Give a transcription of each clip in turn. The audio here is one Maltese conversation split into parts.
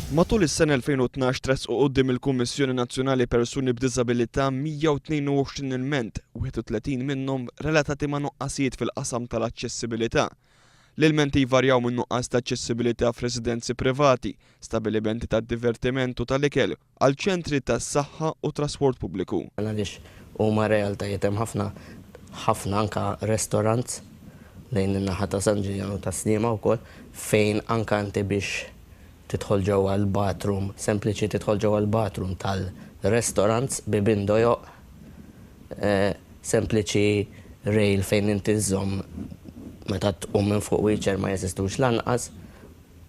Matul is-sena 2012 tressqu quddiem il-Kummissjoni Nazzjonali Persuni b'Diżabilità 122 ilment, 31 minnhom relatati ma' nuqqasijiet fil-qasam tal-aċċessibilità. L-ilmenti jvarjaw minn nuqqas ta' aċċessibilità f'residenzi privati, stabilimenti tad-divertiment u tal-ikel, għal ċentri tas-saħħa u trasport pubbliku. Dan għaliex huma realtajiet hemm ħafna ħafna anke restaurants lejn in-naħa ta' San Ġiljan u tas-Sliema wkoll fejn anke inti biex tidħol ġewwa l-bathroom, sempliċi tidħol ġewwa l-bathroom tal-restaurants bibien dojoq, sempliċi rail fejn inti żżomm meta tqum minn fuq wheelchair ma jeżistux lanqas,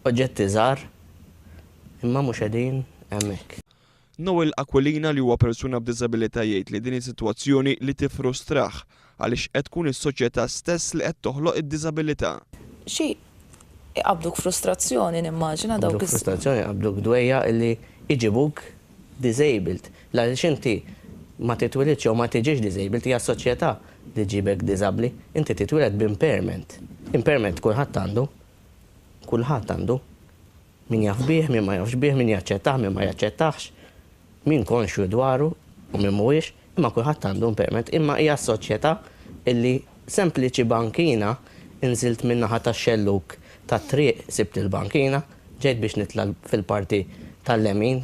oġġetti żgħar imma mhux qegħdin hemmhekk. Noel Aquilina li huwa persuna b'diżabilità jgħid li din hi sitwazzjoni li tiffrustrah għaliex qed tkun is-soċjetà stess li qed toħloq id-diżabilità. Xi jqabbduk frustrazzjoni nimmaġina dawk Jqabbduk frustrazzjoni, jqabbduk dwejjaq illi jġibuk disabled. L-għaliex inti ma titwilidx jew ma tiġix disabled, hija s-soċjetà li ġġibek diżabbli. Inti titwieled b'impairment. Impairment kulħadd għandu. Kulħadd għandu. Min jaf bih, min ma jafx bih, min jaċċettah, min ma jaċċettahx, min konxju dwaru u min mhuwiex, imma kulħadd għandu impairment. Imma hija s-soċjetà illi sempliċi bankina, inżilt min-naħa tax-xellug tat-triq sibt il-bankina, ġejt biex nitla' fil-parti tal-lemin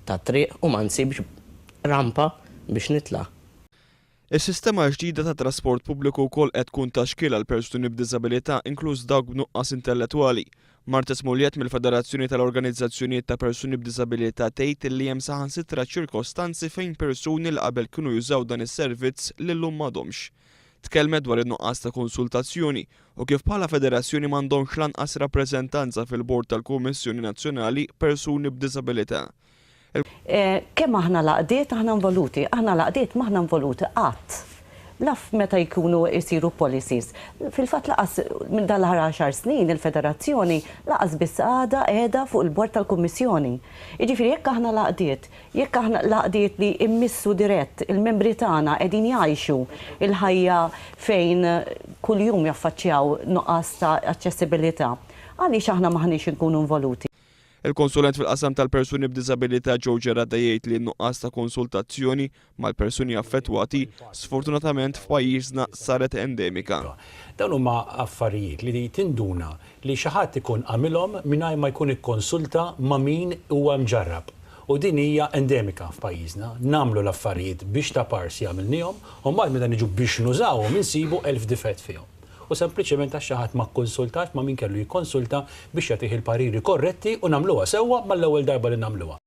tat-triq u ma nsibx rampa biex nitla'. Is-sistema l-ġdida ta' trasport pubbliku wkoll qed tkun ta' xkiel għal persuni b'diżabilità inkluż dawk b'nuqqas intellettwali. Marthese Mugliett mill-Federazzjoni tal-Organizzazzjonijiet ta' Persuni b'Diżabilità tgħid li hemm saħansitra ċirkostanzi fejn persuni li qabel kienu jużaw dan is-servizz li llum m'għadhomx. Tkellmet dwar in-nuqqas ta' konsultazzjoni u kif bħala federazzjoni m'għandhomx lanqas rappreżentanza fil-Bord tal-Kummissjoni Nazzjonali Persuni b'Diżabilità. Kemm aħna l-għaqdiet aħna involuti? Aħna l-għaqdiet m'aħna involuti qatt. La meta jkunu jsiru policies. Fil-fatt laqas minn dan l-aħħar għaxar snin il-Federazzjoni laqas biss għadha qiegħda fuq il-bord tal-Kummissjoni. Jiġifieri jekk aħna l-għaqdiet, jekk aħna l-għaqdiet li mmissu dirett il-membri tagħna qegħdin jgħixu l-ħajja fejn kuljum jaffaċċjaw nuqqas ta' aċċessibilità, għaliex aħna m'aħniex inkunu involuti? Il-konsulent fil-qasam tal-persuni b'diżabilità Joe Gerada jgħid li n-nuqqas ta' konsultazzjoni mal-persuni affettwati sfortunatament f'pajjiżna saret endemika. Dawn huma affarijiet li tinduna li xi ħadd ikun għamilhom mingħajr ma jkun ikkonsulta ma' min huwa mġarrab. U din hija endemika f'pajjiżna. Nagħmlu l-affarijiet biex ta' parsi għamilniehom u mbagħad meta niġu biex nużawhom insibu elf difett fihom. U sempliċement għax xi ħadd ma kkonsultax ma' min kellu jikkonsulta biex jagħtih il-pariri korretti u nagħmluha sewwa mal-ewwel darba li nagħmluha.